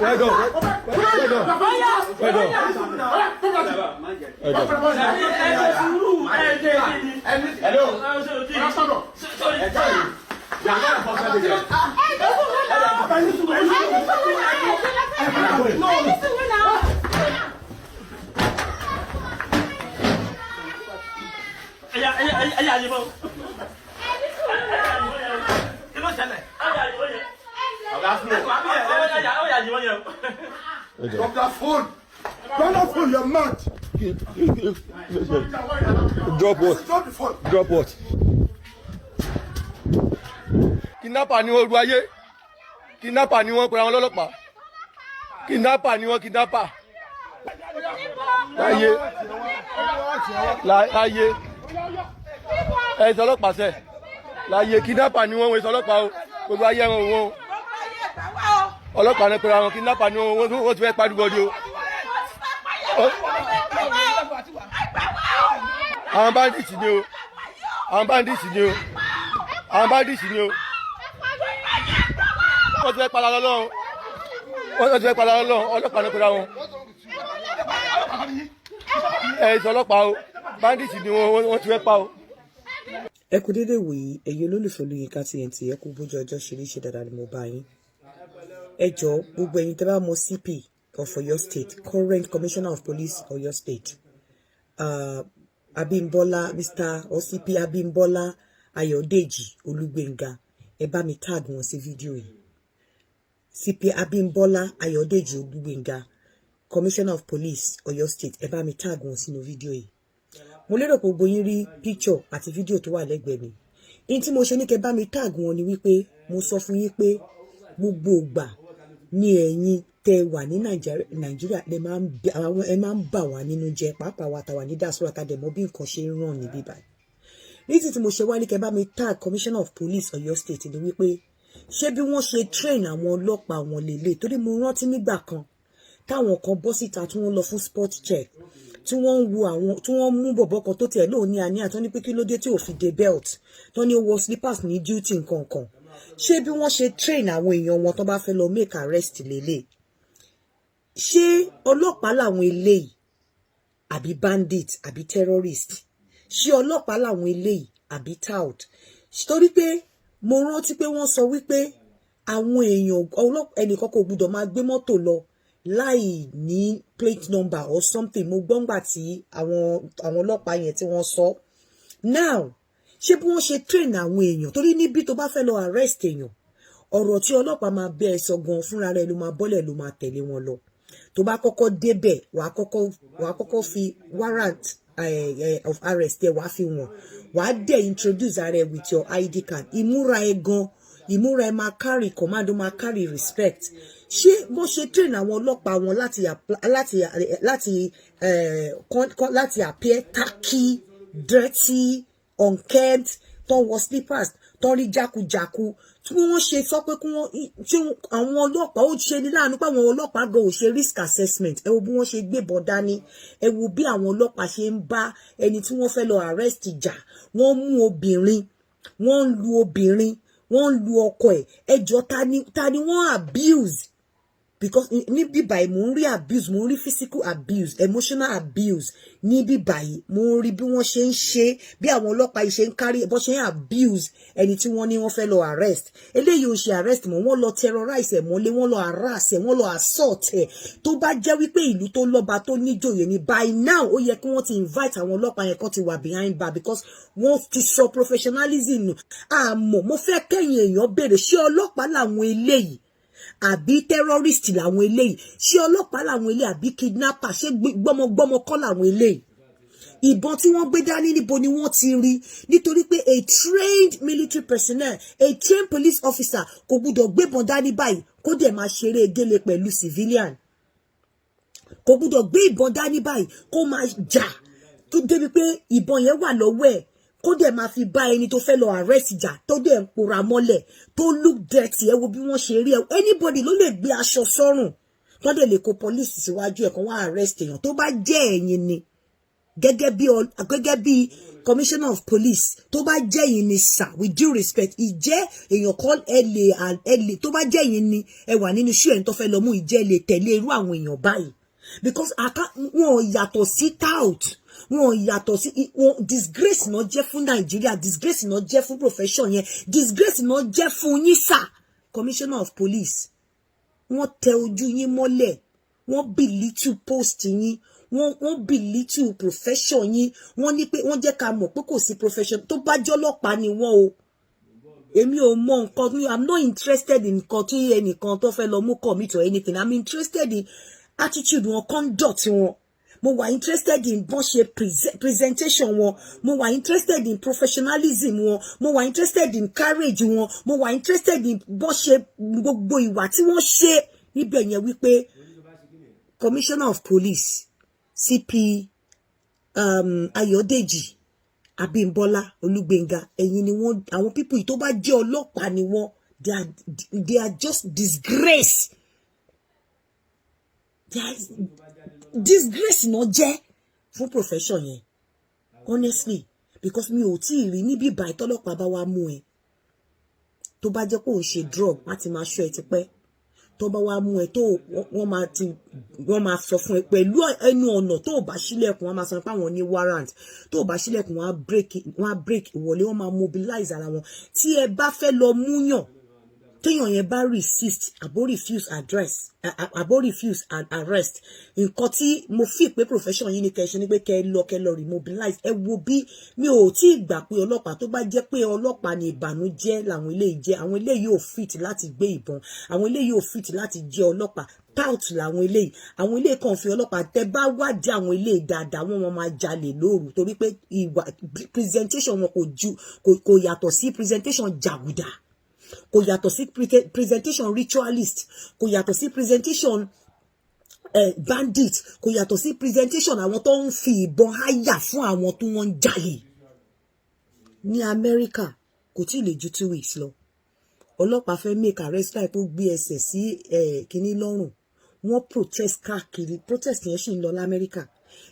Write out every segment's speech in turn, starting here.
Well done. Well done. Well done. Well done. Hello. You are not enforcement agent. Well done. Drop that phone. Drop that phone. You're mad. Drop what? Drop the phone. Drop what? Kidnapper ni wọ́n ru ayé. Kidnapper ni wọ́n pera wọn lọ́lọ́pàá. Kidnapper ni wọ́n, kidnapper. Láyé. Láyé. Ẹ sọ ọlọ́pàá sẹ̀. Láyé, kidnapper ni wọ́n, wọ́n sọ ọlọ́pàá o. Gbogbo ayé wọn wọn. Ọlọ́pàá ni pera wọn, kidnapper ni wọ́n, wọ́n ti fẹ́ pàdúgọ́dí o. Àwọn bandits ni o. Àwọn bandits ni o. Àwọn bandits ni o. Wọ́n ti fẹ́ padà lọ́lọ́run. Wọ́n ti fẹ́ padà lọ́lọ́run. Ọlọ́pàá ní pera wọn. Ẹ sọ ọlọ́pàá o. Bandits ni wọ́n, wọ́n ti fẹ́ pa o. Ẹ kú dédé wòyí, ẹ̀yin olólùfẹ́ Olóyinka TNT. Ẹ kú bójú ọjọ́ ṣe rí, ṣe dáadáa ni mo bá yín? Ẹ jọ̀ọ́, gbogbo ẹ̀yin tẹ́ bá mọ̀ CP of Oyo State, current Commissioner of Police, Oyo State, Abimbola, Mr. OCP Abimbola Ayọ̀dèjì Olúgbénga, ẹ bá mi tag wọn sí fídíò yìí. CP Abimbola Ayọ̀dèjì Olúgbénga, Commissioner of Police, Oyo State, ẹ bá mi tag wọn sínú fídíò yìí. Mo lérò pé gbogbo yín rí picture àti fídíò tó wà lẹ́gbẹ̀ẹ́ mi. In tí mo ṣe ní kẹ́ bá mi tag wọn ni wípé mo sọ fún yín pé gbogbo ìgbà ní ẹ̀yin tẹ́ wà ní Nàìjíríà ẹ máa ń bà wá nínú jẹ́, pàápàá wa tàwa ní diaspora, tá dẹ̀ mọ̀ bí nǹkan ṣe ń ràn níbí báyìí. Ní tí mo ṣe wá ní kẹ́ bá mi tag Commissioner of Police, Ọ̀yọ́ State ni wípé, ṣé bí wọ́n ṣe train àwọn ọlọ́pàá wọn lélẹ̀? Torí mo rántí nígbà kan táwọn kan bọ́ síta tí wọ́n lọ fún spot check, tí wọ́n ń wo àwọn tí wọ́n mú bọ̀bọ̀ kan tó tiẹ̀ lóun ní àní àtọ́ ní pé kí ló dé tí ò fi de belt, tó ní ó wọ slippers ní duty nǹkan kan. Ṣé bí wọ́n ṣe train àwọn èèyàn wọn tó bá fẹ́ lọ make arrest lélẹ̀? Ṣé ọlọ́pàá làwọn eléyìí àbí bandit àbí terrorist? Ṣé ọlọ́pàá làwọn eléyìí àbí tout? Torí pé mo rántí pé wọ́n sọ wípé àwọn èèyàn ẹnìkan kò gbúdọ̀ máa gbé mọ́tò lọ láì ní plate number or something. Mo gbọ́ ngbà tí àwọn ọlọ́pàá yẹn tí wọ́n sọ. Now, ṣé bí wọ́n ṣe train àwọn èèyàn? Torí níbi tó bá fẹ́ lọ arrest èèyàn, ọ̀rọ̀ tí ọlọ́pàá máa bẹ́ ẹ sọ gan fúnra rẹ̀, ló máa bọ́lẹ̀, ló máa tẹ̀lé wọn lọ. Tó bá kọ́kọ́ débẹ̀, wàá kọ́kọ́ fi warrant of arrest ẹ, wàá fi wọ̀n, wàá dẹ̀ introduce ara ẹ with your ID card. Ìmúra ẹ gan, ìmúra ẹ máa carry command, ó máa carry respect. Ṣé bó ṣe train àwọn ọlọ́pàá wọn láti appear tacky, dirty, unkempt, tó wọ slippers, tó rí jákujàku, tí wọ́n ṣe sọ pé kí wọ́n ṣé àwọn ọlọ́pàá? Ó ṣe ní láàánú pé àwọn ọlọ́pàá gan ò ṣe risk assessment. Ẹ wo bí wọ́n ṣe gbébọn dání, ẹ wo bí àwọn ọlọ́pàá ṣe ń bá ẹni tí wọ́n fẹ́ lọ arrest jà. Wọ́n mú obìnrin, wọ́n ń lu obìnrin, wọ́n ń lu ọkọ ẹ̀. Ẹjọ́, ta ni wọ́n abuse? Because níbí báyìí, mò ń rí abuse, mò ń rí physical abuse, emotional abuse níbí báyìí. Mò ń rí bí wọ́n ṣe ń ṣe, bí àwọn ọlọ́pàá yìí ṣe ń kárí bó ṣe ń abuse ẹni tí wọ́n ní wọ́n fẹ́ lọ arrest. Eléyìí ò ṣe arrest mọ́, wọ́n lọ terrorize ẹ̀ mọ́lé, wọ́n lọ harass ẹ̀, wọ́n lọ assault ẹ̀. Tó bá jẹ́ wípé ìlú tó lọ́ba, tó níjòyè ni, by now ó yẹ kí wọ́n ti invite àwọn ọlọ́pàá yẹn, kó ti wà behind bar, because wọ́n ti sọ professionalism nù. Àmọ́ mo fẹ́ kẹ́yìn èèyàn béèrè: ṣé ọlọ́pàá làwọn eléyìí àbí terrorist làwọn eléyìí? Ṣé ọlọ́pàá làwọn eléyìí àbí kidnapper? Ṣé gbọ́mọgbọ́mọ kọ́ làwọn eléyìí? Ìbọn tí wọ́n gbé dání, níbo ni wọ́n ti rí? Nítorí pé a trained military personnel, a trained police officer kò gbúdọ̀ gbébọn dání báyìí kó dẹ̀ máa ṣeré egéle pẹ̀lú civilian. Kò gbúdọ̀ gbé ìbọn dání báyìí kó máa jà tó débi pé ìbọn yẹn wà lọ́wọ́ ẹ̀, kó dẹ̀ máa fi bá ẹni tó fẹ́ lọ arrest jà, tó dẹ̀ ń pora mọ́lẹ̀, tó look dirty. Ẹ wo bí wọ́n ṣe rí ẹ. Anybody ló lè gbé aṣọ sọ́rùn tó dẹ̀ lè kó police síwájú ẹ̀ kan wá arrest èèyàn. Tó bá jẹ́ ẹ̀yin ni Gẹ́gẹ́ bí commissioner of police, tó bá jẹ́ yín ni sir, with due respect, ìjẹ́ èèyàn kan ẹ lè tó bá jẹ́ yín ni ẹ wà nínú shoe ẹni tó fẹ́ lọ mú, ìjẹ́ lè tẹ̀lé irú àwọn èèyàn báyìí? Because wọn ò yàtọ̀ sí tout, wọn ò yàtọ̀ sí wọn. Disgrace náà jẹ́ fún Nàìjíríà, disgrace náà jẹ́ fún profession yẹn, disgrace náà jẹ́ fún yín sir, commissioner of police. Wọ́n tẹ ojú yín mọ́lẹ̀, wọ́n belittle post yín, wọ́n belittle profession yín. Wọ́n ní pé wọ́n jẹ́ ká mọ̀ pé kò sí profession tó bá jọ́lọ́pàá ni wọ́n o. Èmi ò mọ nǹkan, I'm not interested in nǹkan tí ẹnìkan tó fẹ́ lọ mú commit or anything. I'm interested in attitude wọn, conduct wọn. Mo wà interested in bọ́n ṣe presentation wọn. Mo wà interested in professionalism wọn. Mo wà interested in courage wọn. Mo wà interested in bọ́n ṣe gbogbo ìwà tí wọ́n ṣe níbẹ̀ yẹn, wípé commissioner of police, CP Ayọ̀dèjì Abímbọ́lá Olúgbénga, ẹ̀yin ni wọ́n. Àwọn people yìí, tó bá jẹ́ ọlọ́pàá ni wọ́n, they are just disgrace. They are disgrace náà jẹ́ fún profession yẹn, honestly, because mi ò tí ì rí níbí ìbàyí tọ́lọ́pàá bá wá mú ẹ, tó bá jẹ́ pé òun ṣe drug, wọ́n ti máa ṣọ́ ẹ tipẹ́. Tó bá wá mú ẹ, tó wọ́n máa ti wọ́n máa sọ fún ẹ pẹ̀lú ẹnu ọ̀nà, tó bá ṣílẹ̀kùn, wọ́n máa sọ pé àwọn ní warrant. Tó bá ṣílẹ̀kùn, wọ́n á break ìwọlé, wọ́n máa mobilize ara wọn. Tí ẹ bá fẹ́ lọ múyàn, téèyàn yẹn bá resist àbó refuse address àbó refuse arrest, nǹkan tí mo fi pé profession yìí ni kẹ́ ṣe ni pé kẹ́ lọ remobilize. Ẹ wo bí mi ò tí ì gbà pé ọlọ́pàá, tó bá jẹ́ pé ọlọ́pàá ni, ìbànújẹ́ làwọn eléyìí jẹ́. Àwọn eléyìí ò fit láti gbé ìbọn, àwọn eléyìí ò fit láti jẹ́ ọlọ́pàá. Tout làwọn eléyìí. Àwọn eléyìí kàn fi ọlọ́pàá. Tẹ́ bá wádìí àwọn eléyìí dáadáa, wọ́n máa jalè lóru, torí pé ìwà presentation wọn kò ju kò yàtọ̀ sí presentation jàgùdà, kò yàtọ̀ sí presentation ritualist, kò yàtọ̀ sí presentation bandit, kò yàtọ̀ sí presentation àwọn tó ń fi ìbọn háyà fún àwọn tó wọ́n ń jalè. Ní Amẹ́ríkà, kò tí ì lè ju 2 weeks lọ, ọlọ́pàá fẹ́ make arrest láì tó gbé ẹsẹ̀ sí kínní lọ́rùn, wọ́n protest káàkiri. Protest yẹn sì ń lọ lamẹ́ríkà.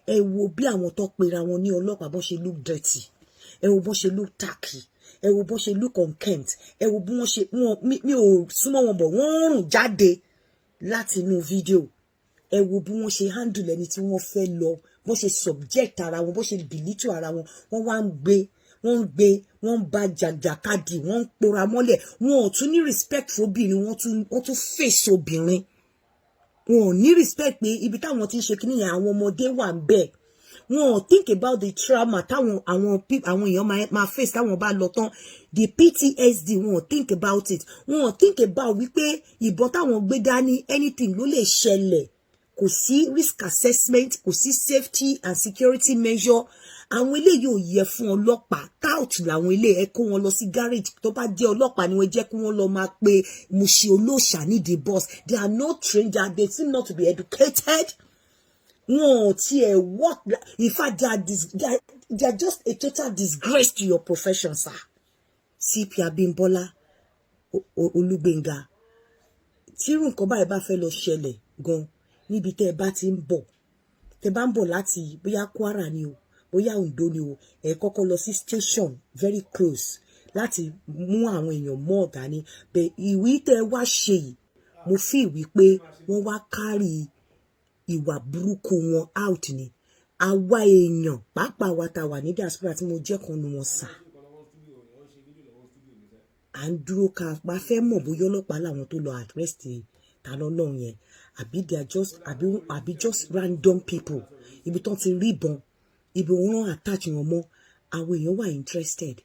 Ẹ wo bí àwọn tó pera wọn ní ọlọ́pàá bọ́n ṣe look dirty, ẹ wo bọ́n ṣe look tacky, ẹ wo bọ́n ṣe look unkempt, ẹ wo bí wọ́n ṣe wọn. Mi ò súnmọ́ wọn bọ̀, wọ́n ń rùn jáde láti inú fídíò. Ẹ wo bí wọ́n ṣe handle ẹni tí wọ́n fẹ́ lọ, bọ́n ṣe subject ara wọn, bọ́n ṣe belittle ara wọn. Wọ́n wá ń gbé, wọ́n ń gbé, wọ́n ń ba jàjàkadì, wọ́n ń pora mọ́lẹ̀. Wọn ò tún ní respect fóbìnrin, wọ́n tún face obìnrin. Wọn ò ní respect pé ibi táwọn ti ń ṣe kíní yẹn, àwọn ọmọdé wà ń bẹ̀. Wọn ò think about the trauma táwọn àwọn èèyàn máa face táwọn bá lọ tán, the PTSD. Wọn ò think about it. Wọn ò think about wípé ìbọn táwọn gbé dání, anything ló lè ṣẹlẹ̀. Kò sí risk assessment, kò sí safety and security measure. Àwọn eléyìí ò yẹ fún ọlọ́pàá. Tout làwọn eléyìí. Ẹ kó wọn lọ sí garage. Tó bá jẹ́ ọlọ́pàá ni wọ́n, jẹ́ kí wọ́n lọ máa pe Mushin olóòṣà nídìí bus. They are not trained. They seem not to be educated. Wọn ò tiẹ̀ work. In fact, they are just a total disgrace to your profession, sir. CP Abímbọ́lá Olúgbénga, tírú nǹkan báyìí bá fẹ́ lọ ṣẹlẹ̀ gan níbi tẹ́ ẹ bá ti ń bọ̀, tẹ́ bá ń bọ̀ láti bóyá Kwara ni o, bóyá Ondo ni o, ẹ kọ́kọ́ lọ sí station very close láti mú àwọn èèyàn mọ́ ọ̀gá ni. Bẹ́ẹ̀ ìwí tẹ́ ẹ wá ṣe yìí, mo fi ìwí pé wọ́n wá kárì ìwà burúkú wọn out ni. Àwa èèyàn, pàápàá wa ta wà ní diaspora, tí mo jẹ́ kan nu wọn sà, à ń dúró ká pa fẹ́ mọ̀ bóyá ọlọ́pàá làwọn tó lọ arrest ta lọ́lọ́run yẹn, àbí they are just àbí just random people. Ibi tán ti rí ìbọn, ibi wọn attach wọn mọ́, àwọn èèyàn wà interested.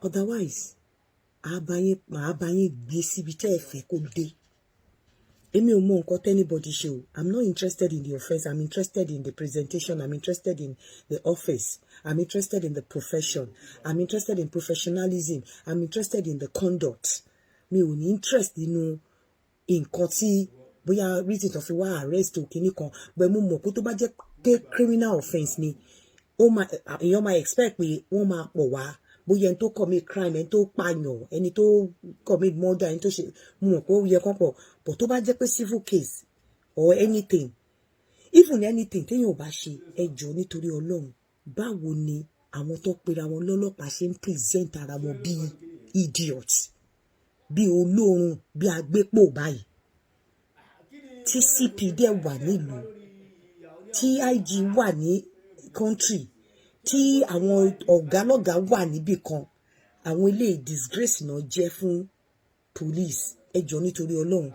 Otherwise, màá bá yín gbé síbi tẹ́ ẹ fẹ́ kó dé. Èmi ò mọ nǹkan anybody ṣe o. I'm not interested in the offence. I'm interested in the presentation. I'm interested in the office. I'm interested in the profession. I'm interested in professionalism. I'm interested in the conduct. Mi ò ní interest nínú nǹkan tí bóyá reason tó fi wá arrest o kìíní kan bẹ́ẹ̀. Mo mọ̀ pé tó bá jẹ́ pé criminal offence ni, ó máa èèyàn máa expect pé wọ́n máa pọ̀ wá, bóyá ẹni tó commit crime, ẹni tó pààyàn, ẹni tó commit murder, ẹni tó ṣe, mo mọ̀ pé ó yẹ kán pọ̀. But tó bá jẹ́ pé civil case or anything, even anything téèyàn ò bá ṣe, ẹ jọ̀ọ́, nítorí Ọlọ́run. Báwo ni àwọn tó pera wọn lọ́lọ́pàá ṣe ń present ara wọn bíi idiot, bíi olóorun, bíi agbépò báyìí, tí CP dẹ̀ wà nílùú, tí IG wà ní country, tí àwọn ọ̀gá lọ́gàá wà níbì kan? Àwọn eléyìí, disgrace náà jẹ́ fún police. Ẹ jọ̀ọ́, nítorí Ọlọ́run,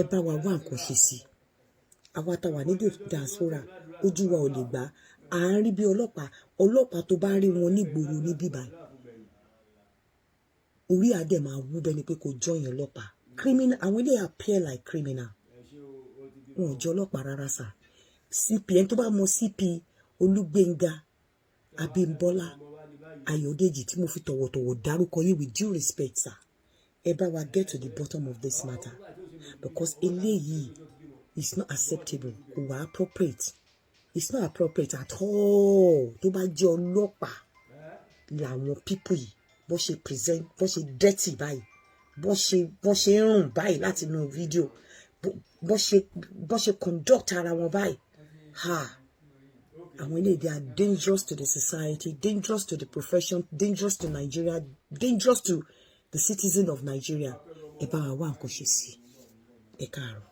ẹ bá wa wá nǹkan ṣe sí i. Àwa tá wà ní diaspora, ojú wa ò lè gbà. À ń rí bí ọlọ́pàá, ọlọ́pàá tó bá rí wọn nígboro níbí báyìí, orí adé máa wú bẹ́ni pé kò join ọlọ́pàá. Criminal, àwọn eléyìí appear like criminal. Wọn ò jọ ọlọ́pàá rárá sà. CP, ẹni tó bá mọ CP Olúgbénga Abímbọ́lá Ayọ̀dèjì tí mo fi tọ̀wọ̀tọ̀wọ̀ dárúkọ yìí, with due respect, sir, ẹ bá wa get to the bottom of this matter, because eléyìí is not acceptable. Kò wá appropriate, it's not appropriate at all. Tó bá jẹ́ ọlọ́pàá làwọn people yìí, bó ṣe present, bó ṣe dirty báyìí, bó ṣe ń rùn báyìí láti inú fídíò, bó ṣe conduct ara wọn báyìí, ha, àwọn eléyìí, they are dangerous to the society, dangerous to the profession, dangerous to Nigeria, dangerous to the citizen of Nigeria. Ẹ bá wa wá nǹkan ṣe sí. Ẹ káàárọ̀.